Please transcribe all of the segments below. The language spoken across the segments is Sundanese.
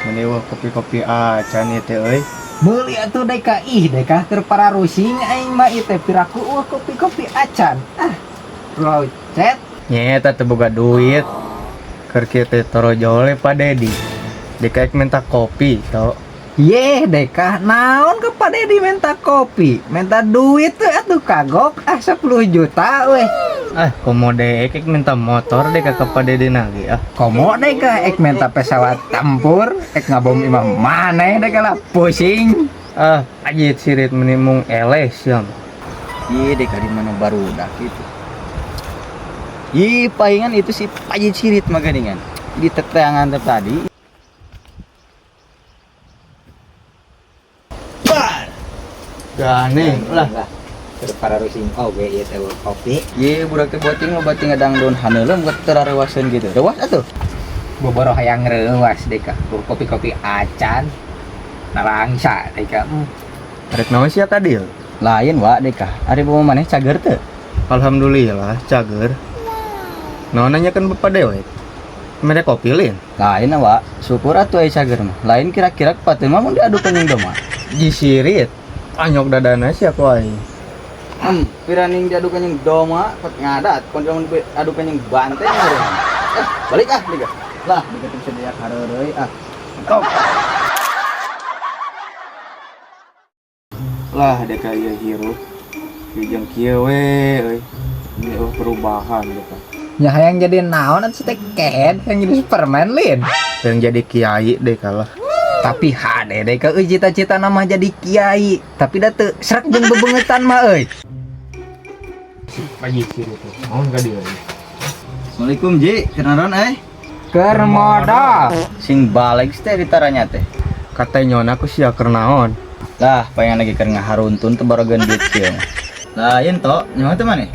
Meni wah kopi-kopi acan ieu teh euy. Meuli atuh deka ih deka keur pararusing aing mah ieu teh piraku eueuh kopi-kopi acan. Ah, rocet. Nyeta teu boga duit. Keur kieu teh torojole Pak Dedi. Deka ek minta kopi to. Ye deka naon ke Pak Dedi minta kopi, minta duit tuh atuh kagok ah 10 juta weh. Ah, komo dek ek minta motor deka ke Pak Dedi nage ah. Komo deka ek minta pesawat tempur, ek ngabom imah maneh deka lah pusing. Ah, pajit sirit meni mung eleh sia mah. Ih, deka di mana barudak gitu. Ih, palingan itu si pajit sirit mah geuningan. Di teteangan teh tadi. Gane lah. Terus para rusing oge ieu teh kopi. Ye, budak teh beuting loba ting ngadangdon haneulem buat terarewaseun gitu. Rewas atuh. Boboro hayang reuwas deka, kopi-kopi acan. Narangsa deka. Rek naon sia ka dieu? Lain wa deka. Ari bomo maneh cager teu? Alhamdulillah cager. Naon nanyakeun bapak dewek? Mere kopi lin. Lain wa, syukur atuh aya cager mah. Lain kira-kira pateu mah mun diadukeun jeung doma. Ji sirit. Anyok dadana sia ku aing. Piraning diadukeun jeung doma, pot ngadat, kon lamun diadukeun jeung banteng meureun. Eh, balik ah deka. Lah, deka teh bisa diak hareureuy ah. Top. Lah deka ieu hirup. Ieu jeung kieu we euy. Ini eueuh perubahan deka. Nya hayang jadi naon atuh teh kehed hayang jadi Superman lin. Yang jadi kiai deka lah. Tapi hade deka euy cita-cita nama jadi kiai, tapi da teu srek jeung bebengetan mah euy. Pajit sirit. Naon ka dieu? Assalamualaikum Ji, kenaron euy. Keur modal. Sing balik teh ditaranya teh. Katanya aku sia keur naon? Lah, pengen lagi keur ngaharuntun teh barogeun duit kieu mah. Lain to, nyaho teh maneh?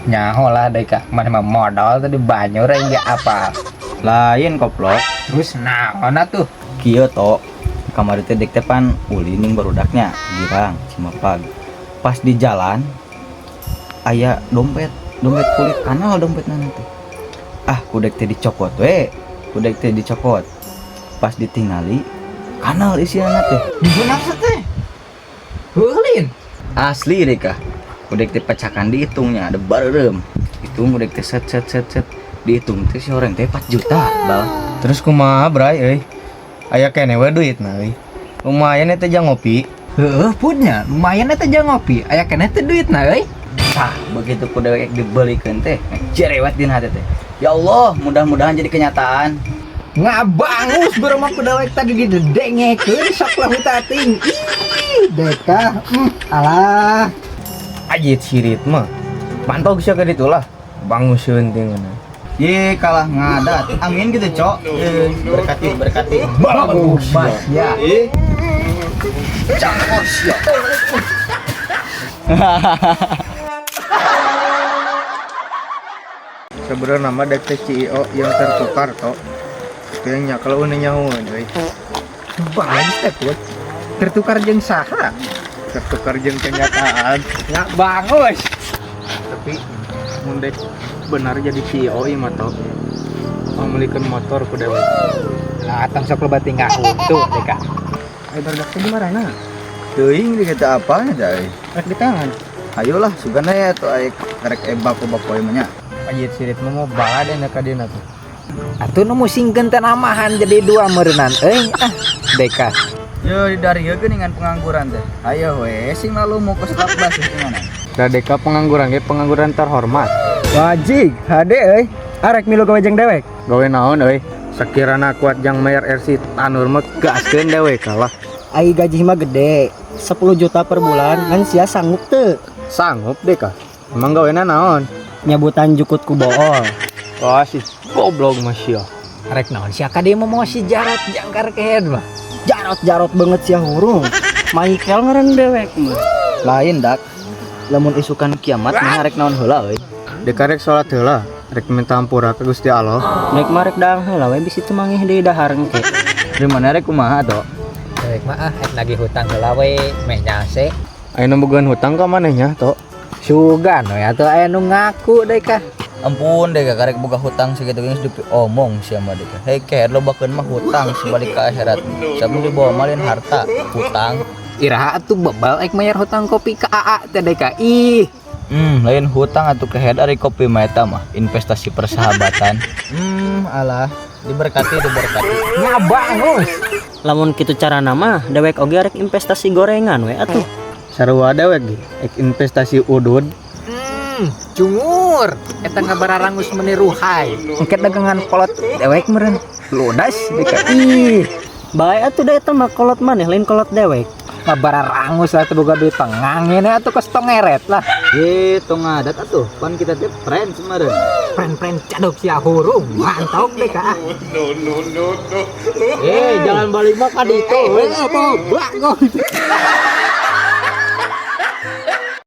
Nyaho lah deka, maneh mah modal tadi banyur aing ge apa. Lain koplok. Terus naon atuh? Kieu to, kamari teh dek teh pan ulin ning barudaknya, Girang, Cimapag. Pas di jalan aya dompet, dompet kulit kanal dompetna teh. Ah, kudek teh dicokot we. Kudek teh dicokot. Pas ditingali kanal isianna teh. Benar teh. Heulin. Asli deh kah. Kudek teh pecakan dihitungnya, ada bareureum. Hitung kudek teh set set set set. Dihitung teh si orang teh 4 juta, bal. Terus kumaha bray euy? Aya keneh we duitna euy. Lumayan eta jang ngopi. Heueuh pun nya, lumayan eta jang ngopi. Aya keneh teh duitna euy. Tah, begitu ku dewek dibelikeun teh, jerewet dina hati teh. Ya Allah, mudah-mudahan jadi kenyataan. Ngabangus bareng ku dewek tadi didedengekeun sok lah hutating. Ih, deka. Alah. Ajit sirit mah. Mantog sia ka ditu lah. Banguseun teh ngeunah. Ye, kalah ngadat. Amin gitu, Cok. Berkati, berkati. Bagus ya. Ih. Cakos ya. Sebenarnya nama dek teh CEO yang tertukar to. Itu yang nyakel eueuh nyahoeun euy. Bagus teh put. Tertukar jeung saha? Tertukar jeung kenyataan. Nggak bagus. Tapi mun dek benar jadi CEO ieu mah to. Pamilikeun motor ku dewek. Lah tong sok loba tingkah huntu deka. Ai barudak teh di marana? Teuing di kita apa nya teh euy? Rek di tangan. Ayolah, sugana ya tuh ai rek ebak ku bapoe mah nya. Pajit sirit mah mau balad enak ka dieuna tuh. Atuh nu musingkeun teh namahan jadi dua meureunnan euy. Ah, deka. Yo di dari ieu geuningan pengangguran teh. Ayo we sing lalu mau ke sekolah bas gimana? Da deka pengangguran ge pengangguran terhormat. Wajig, hade euy. Arek milu gawe jeung dewek. Gawe naon euy? Sakirana kuat jang mayar RC Tanur mah gaskeun dewek kalah. Ai gaji mah gede, 10 juta per bulan, ngan sia sanggup teu? Sanggup deka. Emang gawena naon? Nyabutan jukut ku bool. Wah sih goblok mah sia. Rek naon sia ka dieu mah mau si Jarot jangkar kehed mah. Jarot-jarot banget sia hurung. Michael ngaran dewek mah. Lain dak. Lamun isukan kiamat mah rek naon heula euy. Deka rek salat heula, rek minta ampura ka Gusti Allah. Nek mah rek daang heula we bisi teu mangih deui dahar engke. Di mana rek kumaha to? Dewek mah ah rek nagih hutang heula we meh nyase. Aya nu bogaan hutang ka maneh nya to? Sugan we atuh aya nu ngaku deka. Ampun deh, karek boga hutang segitu geus diomong sia mah deh. Hei kehed, lobakeun mah hutang sebalik ke akhirat. Sabun dibawa malin harta, hutang. Iraha atuh bebal ek mayar hutang kopi ka AA teh, Deka? Ih. Lain hutang atuh kehed, ari kopi mah eta mah investasi persahabatan. Alah, diberkati, diberkati. Ngabangus. Lamun kitu carana mah dewek oge arek investasi gorengan we atuh. Sarua dewek ge ek investasi udud. Cungur eta ngabararangus meniruhai. Engke dagangan kolot dewek meureun ludas, Deka. Ih. Bae atuh, da eta mah kolot maneh, lain kolot dewek. Ngabararangus lah, teu boga duit pengangin atuh, kos tong ngeret lah. Ye, tong ngadat atuh. Pan kita teh friends meureun. Friend-friend cadok sia hurung mantap, Deka. Eh, jangan balik mah ka ditu. Eh, apa bangun.